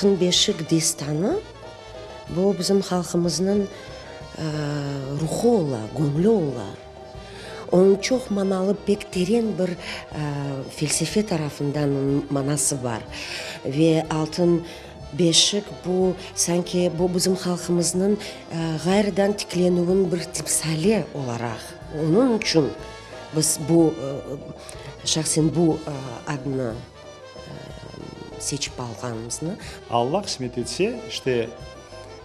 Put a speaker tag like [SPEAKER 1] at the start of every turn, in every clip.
[SPEAKER 1] Altın beşik destanı, bu bizim halqımıznıñ ruhu ola, göñlü ola. Onıñ çoq manalı, pek teren bir felsefe tarafından onıñ manası bar. Ve Altın beşik, bu, sanki, bu bizim halqımıznıñ ğayrıdan tiklenüviniñ bir timsali olaraq. Onıñ içün biz bu, şahsen bu adnı seçip alğanımıznı.
[SPEAKER 2] Alla qısmet etse, işte,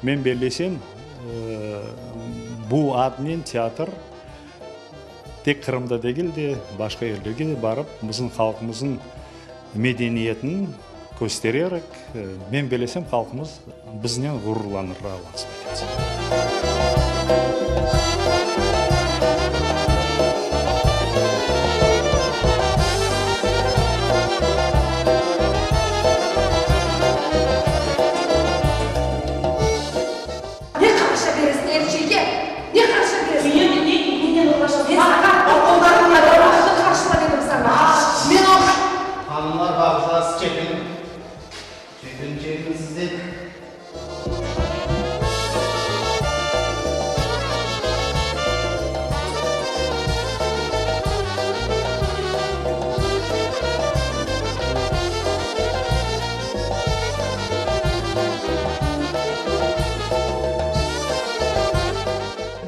[SPEAKER 2] men bellesem, bu adnen teatr tek Qırımda degil de, başqa yerlerge de barıp, bizim halqımıznıñ medeniyetini köstererek, men bellesem, halqımız biznen ğururlanır, Alla qısmet etse.
[SPEAKER 3] Ne qarışa beresiñ er şeyge? Ne qarışa beresiñ? Ne, ne, nenen oğraşasıñ? Men saña qollarıñnı qarışma dedim saña. Men o.
[SPEAKER 4] Hanımlar, bağışlasız, çekilin. Çekilin, çekilin siz de.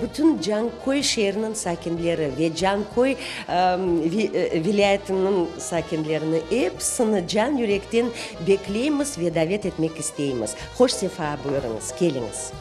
[SPEAKER 1] Bütün Canköy şeeriniñ sakinleri ve Canköy vilâyetiniñ sakinlerini episini can-yürekten bekleymiz ve davet etmek isteymiz. Hoş sefa buyurıñız, keliñiz!